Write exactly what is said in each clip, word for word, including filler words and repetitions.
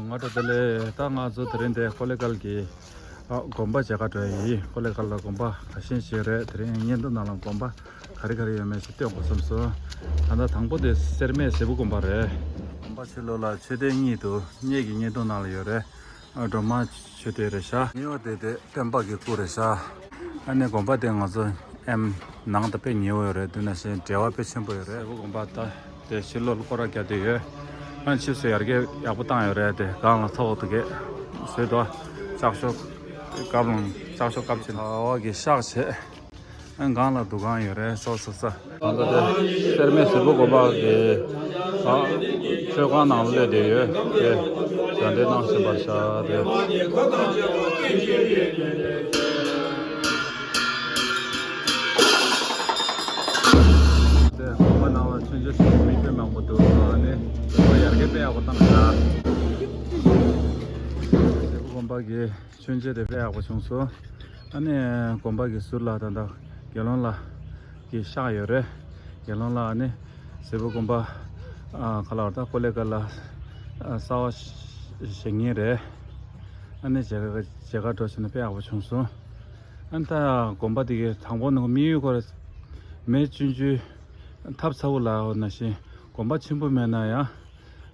ང་ཏྲ་དེ་ལས་ད་ང་ཚོ་དེ་རིང་དེ་ཀོ་ལེ་གལ་གྱི་ཨ་དགོན་པ་མཇལ་ཁ་འགྲོ་ཡི་ཡིན། ཀོ་ལེ་གལ་ལ་དགོན་པ་ག་ཤེད་ཤེད་རེད། དེ་རིང་བརྙན་ཐུང་ནང་ལ་དགོན་པ་ག་རེ་ག་རེ་ཡོད་མེད་ཞིག་སྟོན་དགོས་བསམ་སོང་། ད་ལྟ་དང་པོ་དེ་སེར་སྨད་ཟེ་བུ་དགོན་པ་རེད། དགོན་པ་ཕྱི་ལོགས་ལ་མཆོད་རྟེན་གཉིས་འདུག་སྔོན་གྱི་བརྙན་ཐུང་ནང་ལ་ཡོད་རེད། ཨ་སྒྲོལ་མ་མཆོད་རྟེན་རེད་ཤག་ཉེ་བ་དེ་དེ་སྟོན་པ་གི་སྐུ་རེད་ཤག་ཨ་ནི་དགོན་པ་དེ་ང་ཚོ་ཨེམ་ནང་དུ་དཔེ་ཉེ་བོ་ཡོད་རེད། དེ་ནང་བཞིན་འབྲེལ་བ་དཔེ་ཆེན་པོ་ཡོད་རེད། ཟེ་བུ་དགོན་པ་ད་དེ་ཕྱི་ལོགས་ལ་སྐོར་ར་རྒྱག་བསྡད་ཡོད། ཨ་ཕྱིས་སུ་ཡར་རྒྱས་ཡག་པོ་བཏང་ཡོད་རེད། དེ་སྒང་ལ་ཐོག་ཏུ་གས་བཟོས་འདུག་ལྕགས་ཤོག་སྐབས་ལ་ལྕགས་ཤོག་སྐབས་ཆེན་ཚ་བ་གི་ཤག་བྱས། ཨ་སྒང་ལ་འདུ་ཁང་ཡོད་རེད། སོ་སོ་ས། ད་ལྟ་དེ་སེར་སྨད་ཟེ་བུ་དགོན་པ་གི་ཨ་མཆོད་ཁང་ནང་སླེབས་བསྡད་ཡོད། དེ་ག་འདྲའི་གནང་བཞིན་པར་ཤག་དེ། དེ་དགོན་པ་ནང་ལ་མཆོད་མཇལ་ཞུ་མི་དཔེ་མང་པོ་འདུག་ཨ་ནི་དགོན་པ་ཡར་རྒྱས་དཔེ་ཡག་པོ་བཏང་ཤག་ཟེ་བུ་དགོན་པ་གི་མཆོད་མཇལ་དེ་དཔེ་ཡག་པོ་བྱུང་སོང་། ཨ་ནི་དགོན་པ་གི་ཟུར་ལ་ད་ལྟ་དགེ་སློང་ལགས་ཀྱི་ཤག་ཡོད་རེད། དགེ་སློང་ལགས་ཨ་ནི་ཟེ་བུ་དགོན་པ་ཨ་ག་ལ་བར་ད་ཀོ་ལེ་གལ་ལ་ཨ་གསར་པ་བཞེངས་མཁན་རེད། ཨ་ནི་མཇལ་ཁ་མཇལ་ཁ་འགྲོ་བྱུང་ན་དཔེ་ཡག་པོ་བྱུང་སོང་། ཨ་ནི་ད་དགོན་པ་དེ་གའི་དང་པོ་ནང་དམིགས་ཡུལ་སྐོར་མེ་སྤྱོད་རྒྱུའི་ཐབ་ཚ་བོ་ལ་འོ་ན་བཞིན་དགོན་པ་ཆེན་པོ་མེད་ན་ཡང་།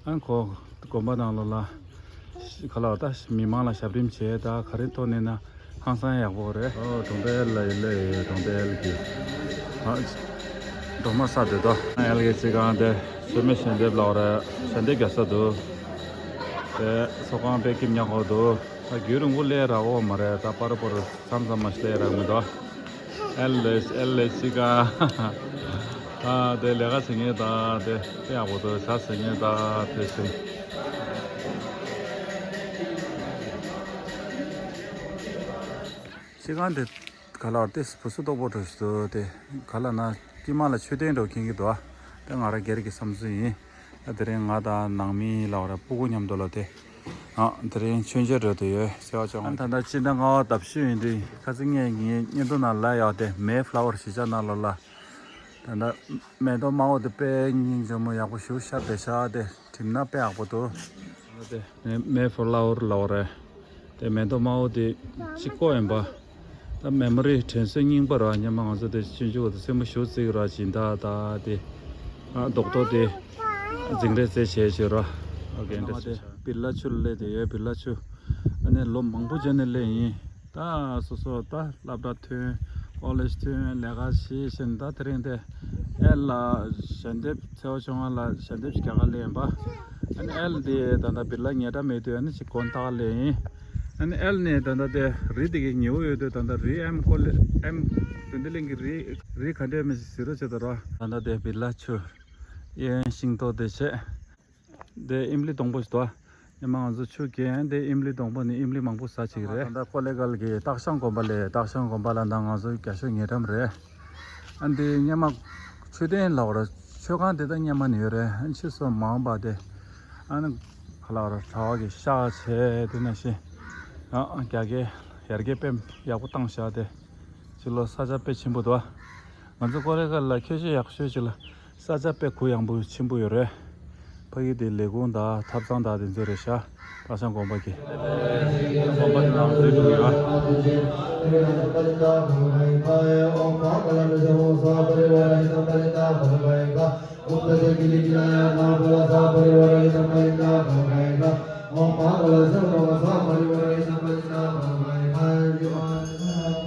ཨ་ཁོ་དགོན་པ་ནང་ལོགས་ལ་ག་ལ་བ་ད་མི་མང་ལ་ཞབས་རིམ་བྱས་ད་ག་རེ་ཐོག་ནས་ན་ཧང་སང་ཡག་པོ་རེད། ཨོ་གྲོང་རྡལ་ལ་ཡི་ལ་ཡི་གྲོང་རྡལ་གྱི་ཨ་སྒྲོལ་མ་ས་དེ་དོ་ཨེལ་གི་ཚིག་ཁང་དེ་ཚོད་མེད་ཞལ་འདེབས་ལོག་རེད། ཞལ་འདེབས་རྒྱག་ས་འདུག་དེ་ཚོགས་ཁང་དཔེ་ཁྱིམ་ཉག་གོ་འདུག་ད་རྒྱུན་རིང་པོ་སླེབས་རག་གོ་མ་རེད། ད་པར་པོར་མཚམས་མཚམས་མ་ཞིག་སླེབས་རག་མི་འདུག་ཨེལ་ལེ་ཨེལ་ལེ་སི་ཀ་ཨ་དེ་ལས་ཀ་བྱེད་མཁན་དང་དེ་དཔེ་ཡག་པོ་འདུག་ཇ་བཟས་མཁན་དང་དེ་བཞིན་ཤི་ཁང་དེ་ག་ལ་དེ་བུ་སུ་སྟོག་པོ་འགྲོ་ཞིག་འདུག་དེ་ག་ལ་ན་དཀྱིལ་མ་ལ་མཆོད་རྟེན་འགྲོ་མཁན་གྱི་འདུག་ཨ་དེ་ང་རང་སྒེར་གྱི་བསམ་ཚུལ་ཡིན། ཨ་དེ་རིང་ང་དང་ནང་མི་ལ་བ་ར་སྤུ་གུ་མཉམ་དུ་ལ་དེ། ཨ་དེ་རིང་མཆོད་མཇལ་འགྲོ་དུ་ཡོད་ཟེར་བ་ཅང་། ཨ་ད་ལྟ་སྤྱི་ཟླ་ལྔ་པ་ཟླ་བཞི་ཡིན་དུས་ཁ་སང་ངས་ངའི་བརྙན་ཐུང་ནང་ལ་ཡག་དེ་མེ་ཕ་ལ་ཝར་གཞིས་ཆགས་ནང་ལོགས་ལ་ད་ལྟ་མེ་ཏོག་དམར་པོ་དེ་དཔེ་སྙིང་རྗེ་མོ་ཡག་པོ་ཞིག་ཤར་བསྡད་ཤག་དེ་བྲིས་ན་དཔེ་ཡག་པོ་འདུག་དེ་མེ་ཕ་ལ་ཝར་ལ་བ་རེད། དེ་མེ་ཏོག་དམར་པོ་དེ་གཅིག་པོ་ཡིན་པ། ད་མེ་མོ་རི་དྲན་གསོའི་རྙིང་པ་ར་སྔོན་མ་ང་ཚོ་དེ་ཆུང་ཆུང་བ་དེ་སེམས་པ་ཞུ་རྩིས་ར་སྦྱིན་བདག་ད་དེ་ཨ་རྡོག་རྡོག་དེ་འཛིང་རེས་རྩེ་བྱས་བྱས་ར། ཨོ་ཀེ་འདྲ་ཞིག་བྱ། བི་ལ་ཆུ་ལ་སླེབས་དེ་ཡོད། བི་ལ་ཆུ་ཨ་ནི་ལོ་མང་པོ་རྗེས་ནས་སླེབས་ཡིན། ད་སོ་སོ་ད་སློབ་གྲྭ་ཐོན་ཀོ་ལེཇ་ཐོན་ལས་ཀ་བྱེད་བཞིན་ད་དེ་རིང་དེ་ཨེལ་ལ་ཞལ་འདེབས་ཚེ་བ་ཆུང་བ་ལ་ཞལ་འདེབས་ཞིག་རྒྱག་ག་སླེབས་ཡིན་པ། ཨ་ནི་ཨེལ་དེ་ད་ལྟ་བི་ལ་ཉལ་ཁྲ་མེད་དུས་ཨ་ནི་ཅིག་གོན་ཐག་ལེ་ཡིན། ཨ་ནི་ཨེལ་ནས་ད་ལྟ་དེ་རི་དེ་གའི་ཉེ་བོ་ཡོད་དུས་ད་ལྟ་རི་ཨེམ་ཀོ་ལེ་ཨེམ་དོན་ལྡན་གླིང་གི་རི་རི་ག་འདྲས་མི་ཞིག་ཟེར་རོ་བྱེད་ད་རོ། ད་ལྟ་དེ་བི་ལ་ཆུ་གཡས་གཡོན་ཤིང་ཏོག་དེ་བྱས། དེ་ཨིམ་ལི་སྡོང་པོ་ཞིག་འདུག་ཨ་ནི་མ་ང་ཚོ་ཆུ་གྱེན་དེ་ཨིམ་ལི་སྡོང་པོ་ནི་ཨིམ་ལི་མང་པོ་ཟ་བྱེད་ཀྱི་རེད། ད་ལྟ་ཀོ་ལེ་གལ་གྱི་སྟག་ཤང་དགོན་པ་ལས་སྟག་ཤང་དགོན་པ་ལ་ད་ང་ཚོ་རྒྱ་ཤོད་ཉེ་འགྲམ་རེད། ཨ་འདི་སྔོན་མ་མཆོད་རྟེན་ལབ་ར་མཆོད་ཁང་དེ་ད་སྔོན་མ་ནས་ཡོད་རེད། ཨ་ཕྱིས་སུ་མ་འོངས་པ་དེ་ཨ་ནི་ག་ལབ་ར་གྲྭ་པ་གི་ཤག་བྱས་དེ་ནང་བཞིན་ཨ་རྒྱ་སྐད་ཡར་རྒྱས་དཔེ་ཡག་པོ་བཏང་བཞག་དེ་ཕྱི་ལོགས་ས་ཆ་དཔེ་ཆེན་པོ་འདུག་ང་ཚོ་ཀོ་ལེ་གལ་ལ་ཁྱོད་ཤོད་ཡག་ཤོད་ཅིག་ལ་ས་ཆ་དཔེ་གུ་ཡངས་པོ་ཆེན་པོ་ཡོད་རེད། ཕ་གི་དེ་ལས་ཁུངས་དང་ཐབ་ཚང་དང་དེ་ཚོ་རེད་ཤག་སྟག་ཤང་དགོན་པ་གི། དགོན་པ་དེ་ནང་འཛུལ་འགྲོ་གི་ཡོད།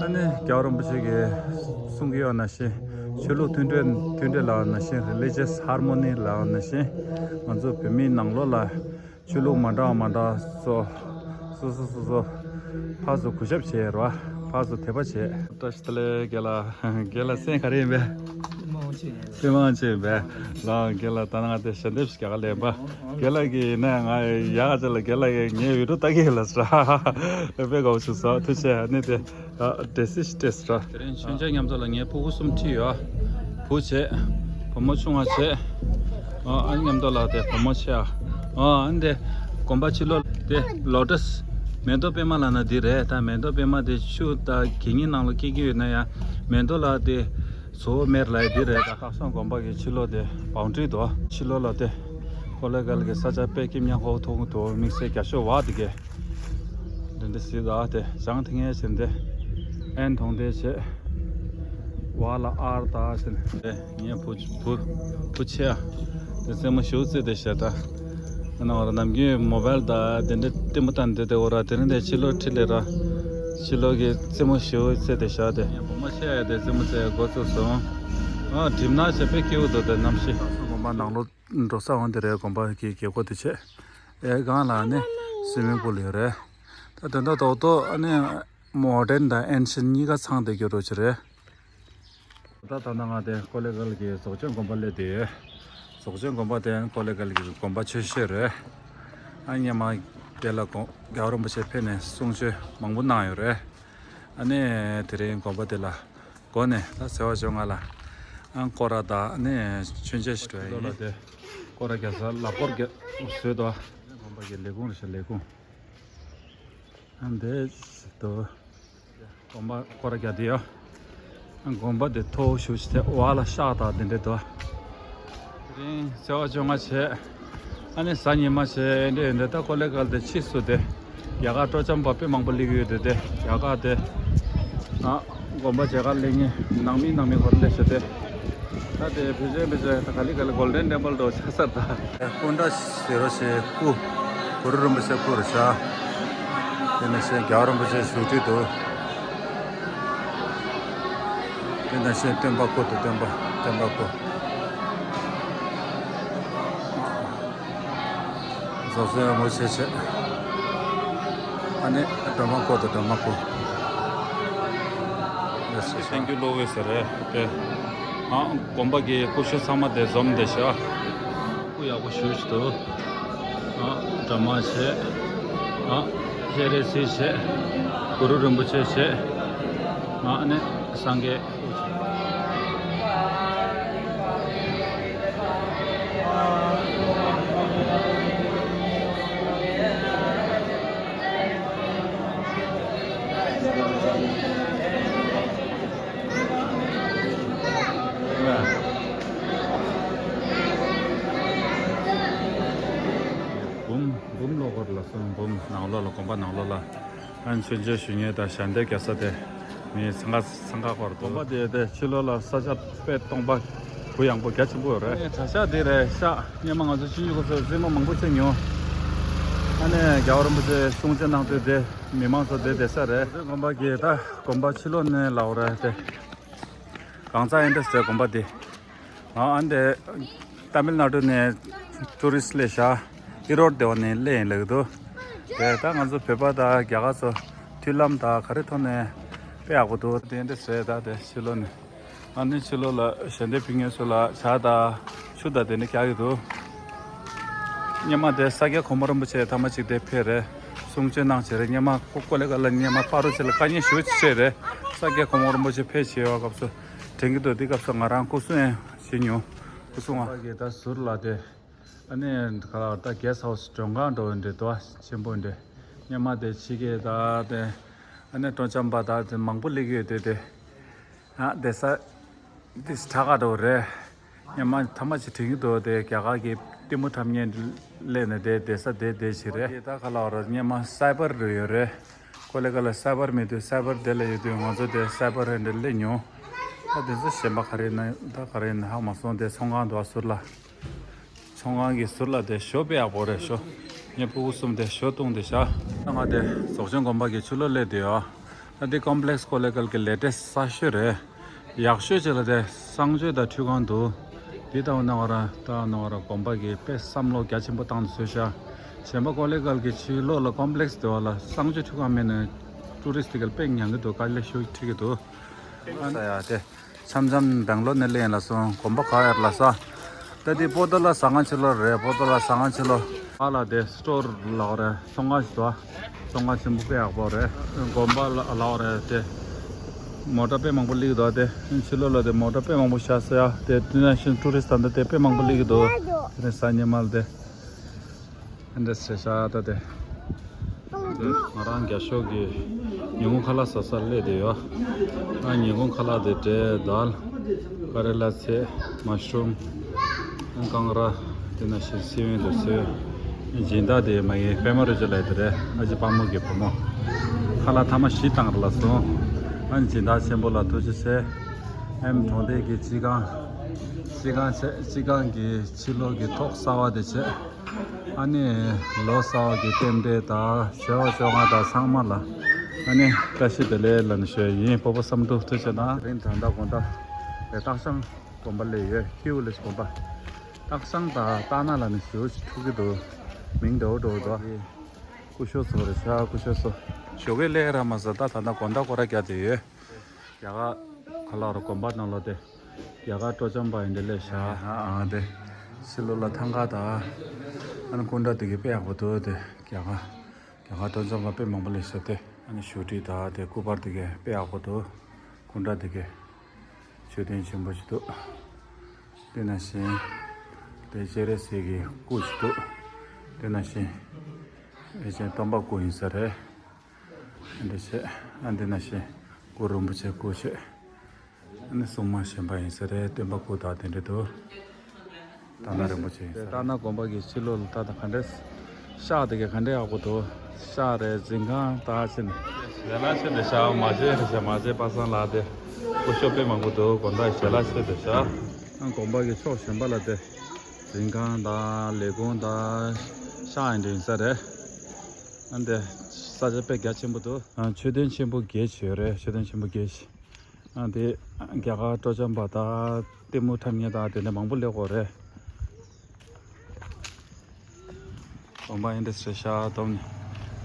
ཨ་ནི་རྒྱལ་བ་རིན་པོ་ཆེ་གིས་གསུང་གི་ཡོད་ནང་བཞིན་ཆོས་ལུགས་མཐུན་འབྲེལ་མཐུན་འབྲེལ་ལབ་ནང་བཞིན་religious harmony ལབ་ནང་བཞིན་ང་ཚོ་བོད་མིའི་ནང་ལོགས་ལ་ཆོས་ལུགས་མ་འདྲ་བ་མ་འདྲ་བ་སོ་སོ་སོ་སོ་ཕར་ཚུར་གུས་ཞབས་བྱེད་རོགས། ཕར་ཚུར་དད་པ་བྱེད། བཀྲ་ཤིས་བདེ་ལེགས་རྒན་ལགས། རྒན་ལགས་མཚན་ག་རེ་ཡིན་པས། ཐུན་མོང་ཆེན་ཡིན་པས། ལགས་རྒན་ལགས་ད་ནང་དེ་ཞལ་འདེབས་ཤིག་རྒྱག་ག་ལེན་པ། རྒན་ལགས་ཀྱིས་ནས་ང་ཡག་ཅིག་ལ་རྒན་ལགས་ཀྱིས་ངའི་བི་ཌིའོ་ལྟ་གི་ཡོད་ལ་ཟེར། དཔེ་དགའ་པོ་བྱུང་སོང་ཐུགས་རྗེ་ཆེ། ཨ་ནི་དེ་ཨ་འདྲེ་སི་ཞིག་སྤྲད་ཟེར། དེ་རིང་མཆོད་མཇལ་མཉམ་དུ་ལ་ངའི་ཕྲུ་གུ་གསུམ་ཁྲིད་ཡོད། བུ་བྱས། བུ་མོ་ཆུང་བ་བྱས། ཨ་ཨ་མཉམ་དུ་ལ་དེ་བུ་མོ་ཆེ་ཨ། ཨ་ཨ་འདི་དགོན་པ་ཕྱི་ལོགས་དེ་ལོ་ཊས་མེ་ཏོག་པད་མ་ལབ་ན་འདི་རེད། ད་མེ་ཏོག་པད་མ་དེ་ཆུ་དང་གད་སྙིགས་ནང་ལ་སྐྱེ་གི་ཡོད་ན་ཡང་མེ་ཏོག་ལ་དེ་བཟོ་བོ་མེད་ལ་འདི་རེད། ད་སྟག་ཤང་དགོན་པ་གི་ཕྱི་ལོགས་དེ་བའུན་ཌི་རི་འདུག་ཕྱི་ལོགས་ལ་དེ་ ཀོ་ལེ་གལ་གྱི་ས་ཆ་དཔེ་སྐྱིད་ཉག་ཁོག་ཐོག་ཏུ་དམིགས་བསལ་རྒྱ་ཤོག་བ་དེ་གས། འདི་འདྲ་ཟིག་ད་དེ་བྱང་ཐིང་ངེ་བྱས་འདི་ཨན་མཐོང་དེ་བྱས། བ་ལ་ཨར་ད་བྱས་ནས་དེ་ངའི་བུ་བུ་བུ་ཆེ་ཨ། དེ་རྩེད་མོ་ཞུ་རྩེ་དེ་བྱས་ད། ཨ་ན་བར་ནམ་རྒྱུན་མོ་བལ་ད་དེ་འདྲ་ལྟད་མོ་ལྟ་འདི་དེ་འོ་ར་དེ་རིང་དེ་ཕྱི་ལོགས་ཁྲིད་ལས་ར། ཕྱི་ལོགས་ཀྱི་རྩེད་མོ་ཞུ་རྩེ་དེ་བྱས་དེ་ངའི་བུ་མོ་ཆེ་ཨ་དེ་རྩེད་མོ་རྩེ་འགོ་བཙུགས་སོང་། ཨ་གྲིབ་ནག་བྱས་དཔེ་སྐྱིད་པོ་འདུག་དེ་གནམ་གཤིས། དགོན་པ་ནང་ལོགས་འགྲོ་ས་འོང་དེ་རེད། དགོན་པ་གི་རྒྱལ་སྒོ་དེ་བྱས། ཨེ་སྒང་ལ་ནི་སུའི་མིང་པུལ་ཡོད་རེད། ད་དོན་དག་རྡོག་རྡོག་ཨ་ནི་མོ་ཌན་དང་ཨེན་ཤན་གཉིས་ཀ་ཚང་བསྡད་རྒྱུ་འདྲ་ཅིག་རེད། ད་ད་ནང་ང་དེ་ཀོ་ལེ་གལ་གྱི་རྫོགས་ཆེན་དགོན་པ་སླེབས་བསྡད་ཡོད། རྫོགས་ཆེན་དགོན་པ་དེ་ཀོ་ལེ་གལ་གྱི་དགོན་པ་ཆེ་ཤོས་རེད། ཨ་སྔོན་མ་དེ་ལ་དགོན་རྒྱལ་བ་རིན་པོ་ཆེ་ཕེབས་ནས་གསུང་ཆོས་མང་པོ་གནང་ཡོད་རེད། ཨ་ནི་དེ་རིང་དགོན་པ་དེ་ལ་སྒོ་ནས་ད་ཟླ་བ་བཅོ་ལྔ་ལ་ཨང་སྐོར་ར་དང་ཨ་ནི་མཆོད་མཇལ་ཞིག་འགྲོ་ཡ་ཡིན། ལོ་ལ་དེ་སྐོར་ར་རྒྱག་ས་ལག་སྐོར་རྒྱག་བཟོས་དོ། དགོན་པ་གི་ལས་ཁུངས་རེད་ཤག་ལས་ཁུངས། ཨ་འདི་དོ། དགོན་པ་སྐོར་ར་རྒྱག་དེ་ཡོད། ཨ་དགོན་པ་དེ་མཐོ་ཤོས་ཅིག་དེ་བ་ལ་ཤག་དང་དེ་འདྲ་དོ། དེ་རིང་ཟླ་བ་བཅོ་ལྔ་བྱས། ཨ་ནི་གཟའ་ཉི་མ་བྱས་འདྲ་འདྲ་ད་ཀོ་ལེ་གལ་དེ་ཕྱིས་སུ་དེ་རྒྱ་གར་སྤྲོ་འཆམ་པ་དཔེ་མང་པོ་སླེབས་ཀྱི་ཡོད་དེ་དེ་རྒྱ་གར་དེ། ཨ་དགོན་པ་མཇལ་ཁ་སླེབས་མཁན་ནང་མི་ནང་མི་ཧོར་སླེབས་བྱས་དེ། ད་དེ་ཕལ་ཆེར་ཕལ་ཆེར་ད་ག་ལེ་ག་ལེ་གོལ་ཌན་ཊེམ་པལ་དུ་ཆགས་ཚར་ད། སྐུ་འདྲ་ཟེར་རོ་ཞེས་སྐུ། གུ་རུ་རིན་པོ་ཆེ་སྐུ་རེད་ཤག་དེ་ནས་ཞེས་རྒྱལ་བ་རིན་པོ་ཆེ་བཞུགས་ཁྲི་འདུག་དེ་ནས་ཞེས་སྟོན་པ་སྐུ་འདུག་སྟོན་པ་སྟོན་པ་སྐུ། རྫོགས་སྲས་རིན་པོ་ཆེ་བྱས། ཨ་ནི་སྒྲོལ་མ་སྐུ་དང་སྒྲོལ་མ་སྐུ། ལགས་སོ། ཐེངས་རྒྱུ་གློག་འོད་ཟེར་རེད་དེ། ཨ་དགོན་པ་གི་སྐུ་ཞབས་ཚང་མ་དེ་འཛོམས་བསྡད་ཤག་སྐུ་ཡག་པོ་ཞེ་པོ་ཅིག་འདུག་ཨ་སྒྲོལ་མ་བྱས། ཨ་སྤྱན་རས་གཟིགས་བྱས། གུ་རུ་རིན་པོ་ཆེ་བྱས། ཨ་ནི་སངས་རྒྱས། འབུམ་འབུམ་ལོགས་སྐོར་ལ་སོང་། འབུམ་ནང་ལོགས་ལ་དགོན་པ་ནང་ལོགས་ལ། ཨ་ནི་མཆོད་མཇལ་ཞུ་མཁན་དང་ཞལ་འདེབས་རྒྱག་ས་དེ་མི་འཚང་ཁ་འཚང་ཁ་སྐོར་འདུག་དགོན་པ་དེ་དེ་ཕྱི་ལོགས་ལ་ས་ཆ་དཔེ་སྟོང་པ་གུ་ཡངས་པོ་རྒྱ་ཆེན་པོ་ཡོད་རེད། ཨ་ནི་གྲྭ་ཤག་དེ་རེད་ཤག་སྔོན་མ་ང་ཚོ་ཆུང་ཆུང་སྐབས་སུ་རྩེད་མོ་མང་པོ་རྩེ་མྱོང་། ཨ་ནི་རྒྱལ་བ་རིན་པོ་ཆེ་གསུང་ཆོས་གནང་དུས་དེ་མི་མང་ཚོ་དེ་བསྡད་ས་རེད། དགོན་པ་གི་ད་དགོན་པ་ཕྱི་ལོགས་ནས་ལབ་རེད་དེ། གངས་རྩ་ཨེ་འདྲ་ཟེར་དགོན་པ་དེ། ཨ་ཨ་འདི་ཏ་མིལ་ནཱ་ཌུ་ནས་ཊུ་རི་སི་སླེབས་ཤག་ཨི་རོཌ་སྡེ་བ་ནས་སླེབས་ཡིན་ལབ་ཀྱི་འདུག་དེ་ད་ང་ཚོ་བོད་པ་དང་རྒྱ་གར་ཚོ་མཐུན་ལམ་དང་ག་རེ་ཐོག་ནས་དཔེ་ཡག་པོ་འདུག་དེ་འདྲ་ཟེར་ད་དེ་ཕྱི་ལོགས་ནས། ཨ་ནི་ཕྱི་ལོགས་ལ་ཞལ་འདེབས་ཕུལ་མཁན་ཚོ་ལ་ཇ་དང་ཆུ་དང་དེ་འདྲ་རྒྱག་གི་འདུག་སྔོན་མ་དེ་ས་སྐྱ་གོང་མ་རིན་པོ་ཆེ་ཐེངས་མ་གཅིག་དེ་ཕེབས་རེད། གསུང་ཆོས་གནང་བྱས་རེད། སྔོན་མ་ཀོ་ཀོ་ལེ་གལ་ལ་སྔོན་མ་ཕ་རོལ་ཆེ་ལ་དཀའ་ངལ་ཞེ་པོ་ཅིག་འཕྲད་རེད། ས་སྐྱ་གོང་མ་རིན་པོ་ཆེ་ཕེབས་བྱས་པའི་སྐབས་སུ་དྲན་གྱི་འདུག་དེ་སྐབས་སུ་ང་རང་སྐུ་གཟུགས་ཡང་བྱེད་མྱོང་། སྐུ་གཟུགས་ང་གི་ད་ཟུར་ལ་དེ་ཨ་ནི་ག་ལ་ད་གེ་སི་ཊི་ཧའུ་སི་མགྲོན་ཁང་འགྲོ་བའི་འདྲ་འདུག་ཆེན་པོ་འདྲ། སྔོན་མ་དེ་ཕྱི་རྒྱལ་ད་དེ་ཨ་ནི་སྤྲོ་འཆམ་པ་ད་དེ་མང་པོ་སླེབས་ཀྱི་ཡོད་དེ་དེ། ཨ་བསྡད་ས་འདི་དྲག་ག་འགྲོ་རེད། སྔོན་མ་ཐ་མ་ཅིག་དྲན་གྱི་འདུག་དེ་རྒྱ་གར་གྱི་ལྟད་མོ་འཁྲབ་མཁན་སླེབས་ནས་དེ་བསྡད་ས་དེ་དེ་ཞིག་རེད། ད་ག་ལ་བ་ར་སྔོན་མ་སའི་བར་རུ་ཡོད་རེད། ཀོ་ལེ་གལ་ལ་སའི་བར་མེད་དུས་སའི་བར་དེ་ལ་ཡོད་དུས་ང་ཚོ་དེ་སའི་བར་རེད་འདྲ་སླེབས་མྱོང་། ད་དེ་ཚོ་གཞན་པ་ག་རེ་ཡིན་ན་ད་ག་རེ་ཡིན་ན་ཧ་མ་སོང་། དེ་ཚོང་ཁང་འདུག་ཟུར་ལ། ཚོང་ཁང་གི་ཟུར་ལ་དེ་ཞོ་དཔེ་ཡག་པོ་རེད་ཤག་ངའི་ཕྲུ་གུ་གསུམ་དེ་ཞོ་བཏུང་དེ་ཤག་ང་དེ་རྫོགས་ཆེན་དགོན་པ་གི་ཕྱི་ལོགས་སླེབས་དེ་ཡོད། ད་འདི་ཀོམ་པི་ལེགས་ཀོ་ལེ་གལ་གི་ལེ་ཊེ་སི་གསར་ཤོས་རེད། ཡག་ཤོས་ཅིག་ལ་དེ་གསང་སྤྱོད་དང་འཕྲུལ་ཁང་འདུག་འདི་ལྟ་བུ་གནང་བ་ར་ལྟ་བུ་གནང་བ་ར་དགོན་པ་གི་དཔེ་བསམ་བློ་རྒྱ་ཆེན་པོ་བཏང་དུ་བཟོས་ཤག་གཞན་པ་ཀོ་ལེ་གལ་གི་ཕྱི་ལོགས་ལ་ཀོམ་པི་ལེགས་དེ་བ་ལ་གསང་སྤྱོད་འཕྲུལ་ཁང་མེད་ནས་ཊུ་རི་སི་ཊི་དེ་གལ་དཔེ་ཉམས་ཀྱི་འདུག་དཀའ་ལས་ཤུགས་འཕྲད་ཀྱི་འདུག་ཨ་ས་ཡ་དེ། འཆམ་འཆམ་སྦེང་ལོར་ནས་སླེབས་ཡིན་ལ་སོང་། དགོན་པ་ག་ཡར་ལ་ས། ད་འདི་པོ་ཏོ་ལ་ཟ་ཁང་ཕྱི་ལོགས་རེད། པོ་ཏོ་ལ་ཟ་ཁང་ཕྱི་ལོགས། ཨ་ལ་དེ་སི་ཊོར་ལ་རེད། ཚོང་ཁང་ཞིག་འདུག་ཚོང་ཁང་ཆེན་པོ་དཔེ་ཡག་པོ་རེད། དགོན་པ་ལ་ལ་རེད་དེ། མོ་ཊ་དཔེ་མང་པོ་སླེབས་འདུག་དེ་ཕྱི་ལོགས་ལ་དེ་མོ་ཊ་དཔེ་མང་པོ་བཞག་ས་ཡ་དེ་ཏི་ནེ་ཤི་ནལ་ཊུ་རི་སི་ཊི་ད་ལྟ་དེ་དཔེ་མང་པོ་སླེབས་ཀྱི་འདུག་དེ་ནས་གཟའ་ཉི་མ་ལ་དེ། ཨ་འདྲ་བྱས་ཤག་ད་དེ། ང་རང་རྒྱ་ཤོག་གི་ཉིན་གུང་ཁ་ལག་ཟ་སར་སླེབས་བསྡད་ཡོད། ཨ་ཉིན་གུང་ཁ་ལག་དེ་འབྲས་དལ། ཀ་རེ་ལ་ཚལ། མ་ཤི་རུམ། ཨ་ཀང་ར། དེ་ན་ཤི་སི་ཝན་དུ་སི་ཝན་སྦྱིན་བདག་དེ་མ་ཡིན་པད་མ་རུ་ཅི་ལ་དེ་རེད། ཨ་ཅེ་དཔའ་མོ་གི་བུ་མོ་ཁ་ལག་ཐ་མ་བཞི་བཏང་ར་ལ་སོང་། ཨ་ནི་སྦྱིན་བདག་ཆེན་པོ་ལ་ཐུགས་རྗེ་ཆེ། ཨེམ་གྲོང་རྡལ་གྱི་སྤྱི་ཁང་། སྤྱི་ཁང་བྱས། སྤྱི་ཁང་གི་ཕྱི་ལོགས་ཀྱི་ཐོག་གསར་བ་དེ་བྱས། ཨ་ནི་ལོ་གསར་བ་གི་རྟེན་འབྲེལ་དང་ཟླ་བ་བཅོ་ལྔ་དང་ཚང་མ་ལ་ཨ་ནི་བཀྲ་ཤིས་བདེ་ལེགས་ལབ་ནས་ཞུ་ཡ་ཡིན། སྤོ་བོ་བསམ་འགྲུབ་ཐུགས་རྗེ་གནང་། དེ་རིང་ད་ལྟ་དགོང་དག་ལས་སྟག་ཤང་དགོན་པ་སླེབས་ཡོད། ཁྱེའུ་ལས་དགོན་པ། སྟག་ཤང་དང་སྟག་སྣ་ལབ་ནས་ཞེ་པོ་ཅིག་འཁྲུག་གི་འདུག་མིང་འདྲ་བོ་འདྲ་བོ་འདུག་སྐུ་ཞབས་ཚོ་རེད་ཤག་སྐུ་ཞབས་ཚོ། ཞོགས་ཀས་སླེབས་ར་མ་ཟ་ད་ད་ལྟ་དགོང་དག་སྐོར་ར་རྒྱག་བསྡད་ཡོད། རྒྱ་གར་ཁ་ལག་རུ་དགོན་པ་ནང་ལོགས་དེ། རྒྱ་གར་སྤྲོ་འཆམ་པ་ཡིན་དེ་སླེབས་ཤག་ཨ་ཨ་དེ། ཕྱི་ལོགས་ལ་ཐང་ག་དང་། ཨ་ནི་སྐུ་འདྲ་དེ་གས་དཔེ་ཡག་པོ་འདུག་དེ་རྒྱ་གར། རྒྱ་གར་སྤྲོ་འཆམ་པ་དཔེ་མང་པོ་སླེབས་ཤག་དེ་ཨ་ནི་བཞུགས་ཁྲི་དང་དེ་སྐུ་པར་དེ་གས་དཔེ་ཡག་པོ་འདུག་སྐུ་འདྲ་དེ་གས། མཆོད་རྟེན་ཆེན་པོ་ཞིག་འདུག་དེ་ནང་བཞིན། དེ་སྤྱན་རས་གཟིགས་ཀྱི་སྐུ་ཞིག་འདུག་དེ་ནང་བཞིན། ཨེ་ཅན་སྟོན་པ་སྐུ་ཡིན་ས་རེད། འདི་བྱས། ཨ་འདི་ནང་བཞིན་གུ་རུ་རིན་པོ་ཆེ་སྐུ་བྱས། ཨ་ནི་སྲུང་མ་གཞན་པ་ཡིན་ས་རེད། སྟོན་པ་སྐུ་དང་དེ་འདྲ་འདུག་ད་ན་རིན་པོ་ཆེ་ཡིན་ས་རེད། སྟག་སྣ་དགོན་པ་གི་ཕྱི་ལོགས་ལ་ད་ལྟ་ག་འདྲས། ཤག་དེ་གས་ག་འདྲས་ཡག་པོ་འདུག་ཤག་རེད། འཛིན་ཁང་ད་ཕྱིན། ཞལ་ལག་མཆོད་དེ་ཤག་མ་བྱེད་རེད་ཤག་མ་བྱེད་པ་སང་ལ་དེ། སྐུ་ཞབས་དཔེ་མང་པོ་འདུག་དགོང་དག་ཞལ་ལག་མཆོད་དེ་ཤག་ཨ་དགོན་པ་གི་ཕྱོགས་གཞན་པ་ལ་དེ། འཛིན་ཁང་དང་ལས་ཁུངས་དང་ཤག་ཡིན་འདྲ་ཡིན་ས་རེད། ཨ་འདི་ས་ཆ་དཔེ་རྒྱ་ཆེན་པོ་འདུག་ཨ་མཆོད་རྟེན་ཆེན་པོ་བརྒྱད་ཅིག་ཡོད་རེད། མཆོད་རྟེན་ཆེན་པོ་བརྒྱད་ཅིག་ཨ་དེ་རྒྱ་གར་སྤྲོ་འཆམ་པ་དང་ལྟད་མོ་འཁྲབ་མཁན་དང་དེ་འདྲ་མང་པོ་སླེབས་ཀྱི་ཡོད་རེད། དགོན་པ་ཡིན་འདི་སེ་ཤ་སྟོང་ནས་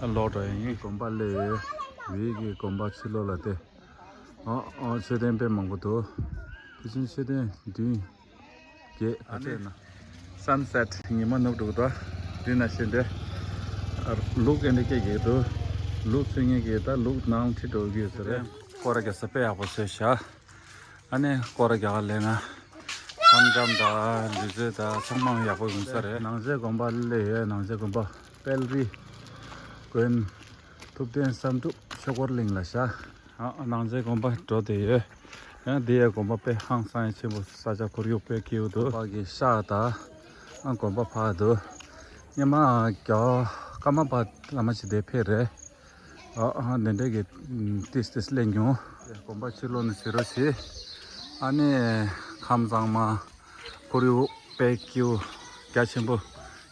ཨ་ལོག་འགྲོ་ཡ་ཡིན། དགོན་པ་སླེབས་ཡོད། བོད་ཀྱི་དགོན་པ་ཕྱི་ལོགས་ལ་དེ། ཨ་ཨ་མཆོད་རྟེན་དཔེ་མང་པོ་འདུག་དེ་བཞིན་མཆོད་རྟེན་བདུན་བརྒྱད་ཨ་ཨ་ནི་ཚད་ན། སན་སེཊ་ཉི་མ་ནུབ་འགྲོ་གི་འདུག་དེ་ནང་བཞིན་དེ། ལུག་ཨེ་འདྲ་སྐྱེ་གི་འདུག་ལུག་འཚོལ་མཁན་གྱིས་ད་ལུག་ནང་ཁྲིད་འགྲོ་གི་ཡོད་ས་རེད། སྐོར་ར་རྒྱག་ས་དཔེ་ཡག་པོ་བཟོས་ཤག་ཨ་ནི་སྐོར་ར་རྒྱག་ག་སླེབས་ན། འཆམ་འཆམ་དང་ལུས་རྩལ་དང་ཚང་མ་ཡག་པོ་ཡོང་ས་རེད། ནང་ཆེན་དགོན་པ་སླེབས་ཡོད། ནང་ཆེན་དགོན་པ་དཔལ་རི་དགོན། ཐུབ་བསྟན་བསམ་འགྲུབ་ཆོས་འཁོར་གླིང་ལ་ཤག་ཨ་ནང་ཆེན་དགོན་པ་འགྲོ་བསྡད་ཡོད། ཡང་འདི་ཡའི་དགོན་པ་དཔེ་ཧང་སང་ཡ་ཆེན་པོ། ས་ཆ་ཁོར་ཡུག་དཔེ་སྐྱིད་པོ་འདུག་དགོན་པ་གི་ཤག་དང་། ཨ་དགོན་པ་ཕར་འདུག་སྔོན་མ་རྒྱ་ཀརྨ་པ་བླ་མ་ཅིག་དེ་ཕེབས་རེད། ཨ་ཨ་འདི་འདྲ་གི་ཏིས་ཏིས་སླེབས་མྱོང་། དགོན་པ་ཕྱི་ལོགས་ནས་གཟིགས་རོགས་གྱིས། ཨ་ནི་ཁམས་གཙང་མ། ཁོར་ཡུག་དཔེ་སྐྱིད་པོ་རྒྱ་ཆེན་པོ།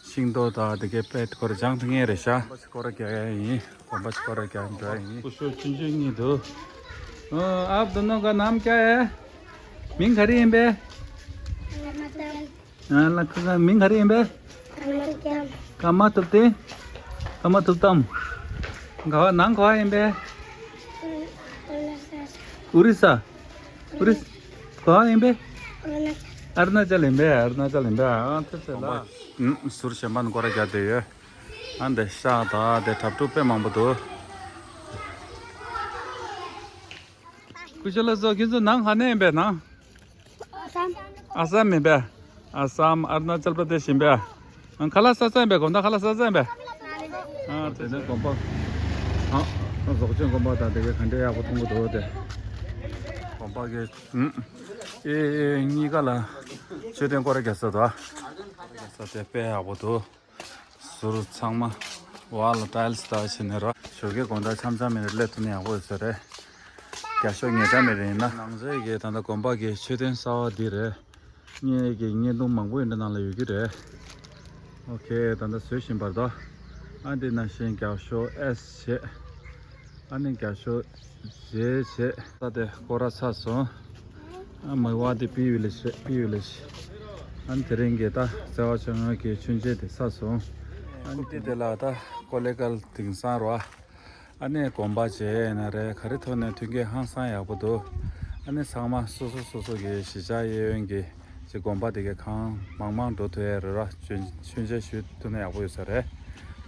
ཤིང་ཏོག་དང་དེ་གའི་དཔེ་ཁོ་ར་སྦྱང་ཐུབ་མཁན་རེད་ཤག་དགོན་པ་ཅིག་སྐོར་ར་རྒྱག་ཡ་ཡིན། དགོན་པ་ཅིག་སྐོར་ར་རྒྱག་འགྲོ་ཡ་ཡིན། སྐུ་ཞབས་ཆུང་ཆུང་གཉིས་འདུག་ཨ། आप दोनों का नाम क्या है? མིང་ག་རེ་ཡིན་པས། ཨ་ལ་ཁ་ཁ་མིང་ག་རེ་ཡིན་པས། ཀརྨ་ཐུབ་བསྟན། ཀརྨ་ཐུབ་བསྟན། ག་བ་ནང་ག་བ་ཡིན་པས། ཨུ་རི་ས། ཨུ་རི་ས། ག་བ་ཡིན་པས། ཨ་རུ་ན་ཅལ་ཡིན་པས། ཨ་རུ་ན་ཅལ་ཡིན་པས། ཨ་ཐུབ་ཚེ་ལ། ཟུར་གཞན་པ་ནས་སྐོར་ར་རྒྱག་བསྡད་ཡོད། ཨ་འདི་ཤག་དང་དེ་འཁྲབ་ཕྲུག་དཔེ་མང་པོ་འདུག་སྐུ་ཞབས་ལགས་སོ། ཁྱེད་ཚོ་ནང་ག་ནས་ཡིན་པས་ནང་། ཨ་སམ། ཨ་སམ་ཡིན་པས། ཨ་སམ། ཨ་རུ་ན་ཅལ་པར་དེ་ཤི་ཡིན་པས། ཨ་ཁ་ལག་ཟ་ས་ཡིན་པས། དགོང་དག་ཁ་ལག་ཟ་ས་ཡིན་པས། ཨ་དེ་ནས་དགོན་པ། ཨ་རྫོགས་ཆེན་དགོན་པ་དང་དེ་གའི་ག་འདྲས་ཡག་པོ་མཐོང་གི་འདུག་དེ། དགོན་པ་གི་ཨེ་ཨེ་གཉིས་ཀ་ལ་མཆོད་རྟེན་སྐོར་ར་རྒྱག་ས་འདུག་རྒྱག་ས་དེ་དཔེ་ཡག་པོ་འདུག་ཟུར་ཚང་མ་ཝལ་ལ་ཊའིལ་སི་ལྟ་བྱས་ནས་རོགས། ཞོགས་ཀའི་དགོང་དག་འཆམ་འཆམ་མེད་ནས་སླེབས་ཐུབ་ན་ཡག་པོ་ཡོད་ས་རེད། རྒྱ་ཤོག་ཉེ་དྲ་མེད་རེད་ཡིན་ན། ནང་ཆེན་གྱི་ད་ལྟ་དགོན་པ་གི་མཆོད་རྟེན་གསར་བ་འདི་རེད། ངས་ཀྱི་བརྙན་ཐུང་མང་པོ་ཡིན་འདྲ་ནང་ལ་ཡོད་ཀྱི་རེད། ཨོ་ཁེ། ད་ལྟ་བཟོ་བཞིན་པ་རེད་དོ། ཨ་འདི་ནང་བཞིན་རྒྱ་ཤོག་ཨེས་བྱས། ཨ་ནི་རྒྱ་ཤོག་ཇེ་བྱས། ས་དེ་སྐོར་ར་ཚར་སོང་། ཨ་མི་བ་དེ་པི་ཡུ་ལེ་ཤི། པི་ཡུ་ལེ་ཤི། ཨ་ནི་དེ་རིང་གི་ད་ཟླ་བ་བཅོ་ལྔ་གི་མཆོད་མཇལ་དེ་ཚར་སོང་། ཨ་ནི་དེ་ལ་ད་ཀོ་ལེ་གལ་དེང་སང་རོ། ཨ་ནི་དགོན་པ་བྱས་ན་རེད། ག་རེ་ཐོག་ནས་མཐུན་རྐྱེན་ཧང་སང་ཡག་པོ་འདུག་ཨ་ནི་ཚང་མ་སོ་སོ་སོ་སོ་གི་གཞིས་ཆགས་གཡས་གཡོན་གྱི་ཅིག་དགོན་པ་དེ་གའི་གང་མང་མང་འགྲོ་ཐུབ་ཡ་རེད་ར། མཆོད་མཇལ་ཞུ་ཐུབ་ན་ཡག་པོ་ཡོད་ས་རེད།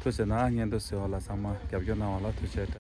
ཐུགས་རྗེ་གནང་། བརྙན་ཐུང་གཟིགས་པ་ལ་ཚང་མ་རྒྱབ་སྐྱོར་གནང་བ་ལ་ཐུགས་རྗེ་ཆེ།